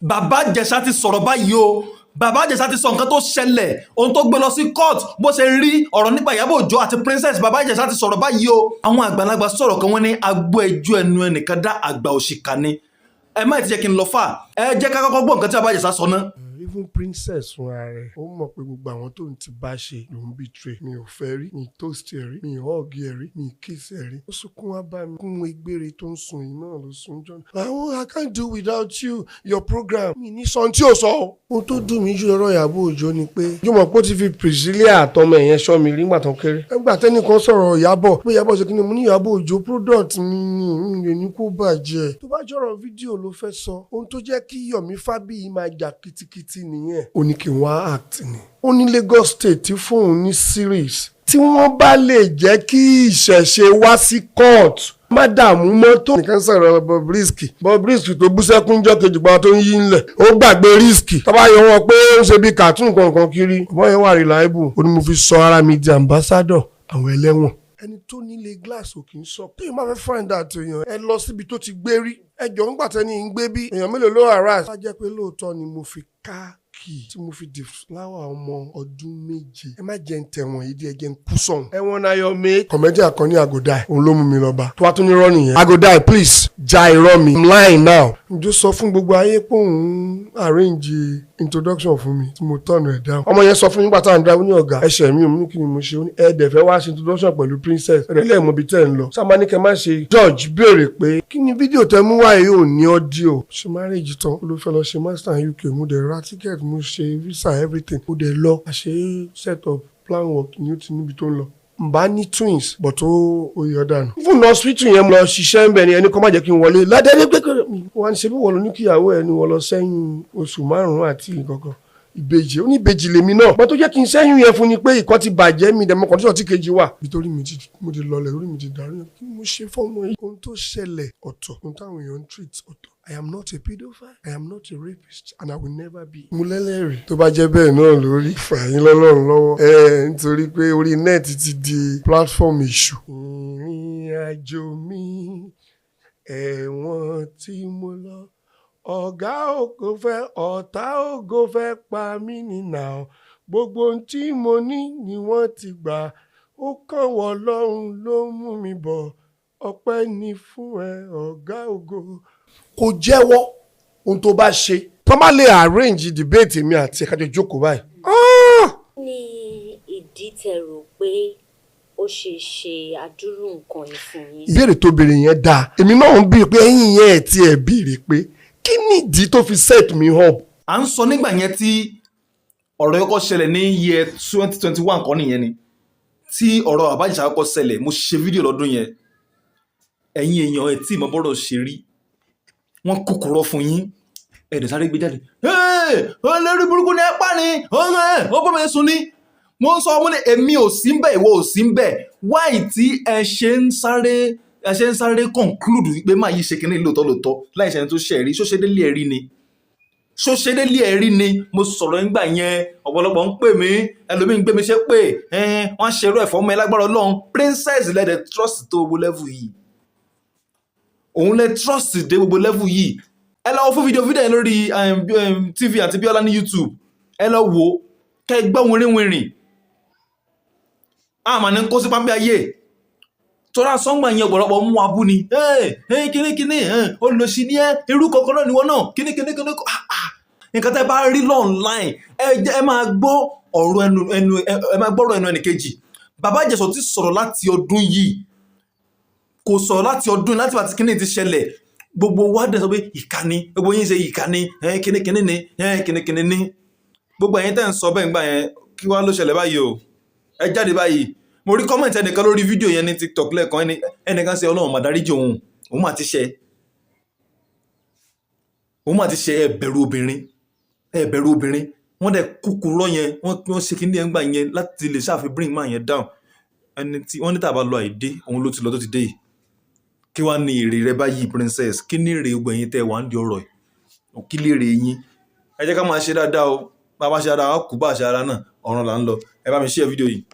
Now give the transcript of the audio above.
Bàbá Ìjẹ̀ṣà ti sọ̀rọ̀ báyìí o. Bàbá Ìjẹ̀ṣà ti sọ nǹkan tó ṣẹlẹ̀, ohun tó gbé lọ sí court, bó ṣe rí ọ̀rọ̀ nípa Ìyábọ̀ Òjó àti Princess. Bàbá Ìjẹ̀ṣà ti sọ̀rọ̀ báyìí o. Àwọn àgbàlagbà sọ̀rọ̀ kan, wọ́n ní agbó ẹjọ́ ẹnu ẹnìkan dá àgbà òṣìkà ni. Ẹ má ti jẹ́ kí n lọ fà, ẹ jẹ́ ká kọ́kọ́ gbọ́ nǹkan tí Bàbá Ìjẹ̀ṣà sọ náà. Even Princess fúnra rẹ̀, ó mọ̀ pé gbogbo àwọn tó ń ti bá ṣe ló ń betray. Mi ò fẹ́ rí, mi toast ẹ̀ rí, mi hug ẹ̀ rí, mi kiss ẹ̀ rí. Ó sunkún wá bá mi, kún egbére tó ń sun yìí náà ló sun jọ. Àwọn, "I can't do without you, your program." Mi ní sọ tí ò sọ. Ohun tó dùn mí jù lọ́rọ̀ Ìyábọ̀ Òjó ni pé yóò mọ̀ pé ó ti fi Priscilla àtọmọ ẹ̀yẹn ṣọ́ mi rí nígbà tó kéré. Nígbà tẹ́nìkan sọ̀rọ̀ Ìyábọ̀ pé Ìyábọ̀ ṣe kí ni, mo ní Ìyábọ̀ Òjó product mi ni, mi lè ní kó bàjẹ́. Tó bá jọ̀rọ̀ fídíò ló fẹ́ sọ, ohun tó jẹ́ kí Yomi Fabiyi máa jà kitikiti nìyẹn. Ó ní kí n wá act ni. Ó ní Lagos State fóun ní series tí wọ́n bá lè jẹ́ kí ìṣẹ̀ṣe wá sí court, má dààmú mọ́tò. Nìkan sọ̀rọ̀ Bobrisky, Bobrisky tó bú sẹ́kún jọ́ kejì pa tó ń yí ńlẹ̀, ó gbàgbé Risky tó bá yọ wọn pé ó ń ṣe bí cartoon kankan kiri. Ọ̀bọ̀n yẹn wà reliable. Ó ní mo fi sọ ara mi di ambassador àwọn ẹlẹ́wọ̀n. Ẹni tó nílé glass ò kì í sọ. Téèyàn bá fẹ́ find out èèyàn, ẹ lọ síbi tó ti gbé rí. Ẹ jọ ń gbàtẹ́ ní ń gbé bí èèyàn mélòó ló harass. Bá jẹ́ pé lóòótọ́ ni mo fi ká kì tí mo fi deflower ọmọ ọdún 7, ẹ má jẹ́ ń tẹ̀wọ̀n yìí díẹ̀, jẹ́ ń kú sọ̀hún. Ẹ̀wọ̀n náà yọ mí. Comedian kan ní I go die, òun ló mú mi lọ bá. Tó wá tún ní irọ́ nìyẹn. I go die, please já irọ́ mi. I'm lying now. Ǹjọ́ sọ fún gbogbo ayé pé òun arrange introduction fún mi tí mo tọ̀nù ẹ̀ down. Ọmọ yẹn sọ fún mi nígbà tá à ń drive ní, "Ọ̀gá, ẹsẹ̀ mi ò mú, kí ni mo ṣe?" Ó ní ẹ̀ẹ́dẹ̀ fẹ́ wá ṣe introduction pẹ̀lú Princess, ẹ̀rẹ̀ lẹ́ẹ̀mọ́ ibi tẹ́ ń lọ. Sábà ní kẹ́ má ṣe. Judge béèrè pé kí ni fídíò tẹ mú wáyé ò ní audio. Ṣe marriage tán, ó ló fẹ́ lọ ṣe master UK. Mo dẹ̀ ra ticket, mo ṣe visa, everything, mo dẹ̀ lọ. Àṣe set up plan work ni, ó ti níbi tó ń lọ nbá ní twins, but ó yọ dànù. Fún hospital yẹn, mo lọ ṣiṣẹ́ ń bẹ̀ ni ẹni kọ́ má jẹ́ kí n wọlé ládẹ́rẹ́ pé wọ́n á ṣe bí wọ́n lọ ní kíyàwó ẹ̀ ni wọ́n lọ sẹ́yìn oṣù 5 àti nǹkan kan ìbejì. Ó ní ìbejì lèmi náà bọ́n tó jẹ́ kí n sẹ́yìn yẹn fún ni pé ìkọ́ ti bàjẹ́ mi dẹ̀mọ́ condition tí kejì wà. Nítorí mi ti mo ti lọlẹ̀, orí mi ti dàrú. Kí ni mo ṣe fọ́mọ yìí? Ohun tó ṣẹlẹ̀ ọ̀tọ̀, ohun táwọn èèyàn ń treat ọ̀tọ̀. I am not a pedophile, I am not a rapist, and I will never be. Mo lẹ́lẹ́rìí. Tó bá jẹ́ bẹ́ẹ̀ náà lórí fàyín lọ́lọ́run lọ́wọ́ ẹ, nítorí pé orí net ti di platform èṣù. Ìrìn àjò mi, ẹ̀wọ̀n tí mo lọ, ọ̀gá ògo fẹ́, ọ̀tá ògo fẹ́ pa mí nínà, gbogbo ohun tí mo ní ni wọ́n ti gbà, ó kàn wọ́n lọ́hùn ló mú mi bọ̀, ọpẹ́ ní fún ẹ, ọ̀gá ògo. Kò jẹ́wọ́ ohun tó bá ṣe, tó bá lè arrange debate mi àti ẹ̀ka jọ jókòó báyìí. Ní ìdí tẹ́ rò pé ó ṣe ṣe àdúrú nǹkan yìí fún yín? Ìbéèrè tó béèrè yẹn dáa. Èmi náà ń béèrè pé ẹ̀yin yẹn ẹ̀ tí ẹ̀ béèrè pé kí nìdí tó fi set me up. À ń sọ nígbà yẹn tí ọ̀rọ̀ yẹn kọ́ ṣẹlẹ̀ ní year 2021 kọ́ nìyẹn ni tí ọ̀rọ̀ Bàbá Ìjẹ̀ṣà kọ́kọ́ ṣẹlẹ̀. Mo ṣe fídíò lọ́dún yẹn. Ẹ̀yin èèyàn ẹ̀ tí ìmọ̀ bọ́rọ̀ ṣe rí, wọ́n kúkúrọ́ fún yín, ẹ̀ẹ́dẹ̀ sáré gbé jáde. Olórí burúkú ni ẹ pa ni ó bọ́ mi sùn ni. Mo ń sọ, mo ní èmi ò sí ń bẹ̀, ìwọ ò sí ń bẹ̀. Why tí ẹ ṣe ń sáré conclude wípé máa yí ṣe kínní lóòótọ́ lóòótọ́ láì ṣe ẹni tó ṣe ẹ̀rí? Ṣó ṣe délé ẹ̀rí ni? Ṣó ṣe délé ẹ̀rí ni? Mo sọ̀rọ̀ nígbà yẹn, ọ̀pọ̀lọpọ̀ ń pè mí, ẹlòmíì ń gbé mi ṣe pé wọ́n ṣerú ẹ̀fọ́ ọmọ ẹ lágbára Ọlọ́run. Princess lẹ́dẹ̀ trust tó gbogbo level yìí, òun lẹ trust dé gbogbo level yìí. Ẹ lọ fún fídíò yẹn lórí TV àti Bíọ́lá ní YouTube, ẹ lọ wò ó kẹ́ ẹ gbọ́ wìnrìnwìnrìn. Àmà ní kó sí pápẹ́ ayé tọ́ra sọ́ngbà yẹn, ọ̀pọ̀lọpọ̀ mú abú ni kíní kíní olùsí ní ẹ, irú kọ̀ọ̀kan náà níwọ náà, kíní kíní kíní. Nǹkan tẹ́ bá rí online, ẹ jẹ́ ẹ máa gbọ́ ọ̀rọ̀ ẹnu ẹnu, ẹ máa gbọ́rọ̀ ẹnu ẹnì kejì. Bàbá Ìjẹ̀ṣà ti sọ̀rọ̀ láti ọdún yìí, kò sọ̀rọ̀ láti ọdún láti bàtí kíní ti ṣẹlẹ̀. Gbogbo wa dẹ̀ sọ pé ìkànnì gbogbo yín ṣe ìkànnì kíní kíní ni kíní kíní ni. Gbogbo ẹ̀yin tẹ́ ń sọ bẹ́ẹ̀ ńgbà yẹn, kí wá ló ṣẹlẹ̀ báyìí o? Ẹ jáde báyìí. Mo rí comment ẹnìkan lórí fídíò yẹn ní TikTok lẹ́ẹ̀kan. Ẹnìkan ṣe Ọlọ́run mà dáríjì òun, òun mà ti ṣe, òun mà ti ṣe. Ẹ bẹ̀rù obìnrin, ẹ bẹ̀rù obìnrin. Wọ́n dẹ̀ kúkúrọ́ yẹn, wọ́n ṣe kíní ẹ̀ ń gbà yẹn láti lè ṣàfi bring man yẹn down. Ẹni tí wọ́n ní tàbá lọ àìdé, òun ló ti lọ tó ti dé yìí. Kí wàá ní èrè rẹ báyìí, Princess? Kí ní èrè gbogbo ẹ̀yin tẹ́ wà ń di ọ̀rọ̀ yìí? Kí lè rè yín? Ẹ jẹ́ ká máa ṣe dáadáa o. Bá a bá ṣe dáadáa, a kú. Bá a ṣe dáadáa náà, ọ̀run là ń lọ. Ẹ bá mi share fídíò yìí.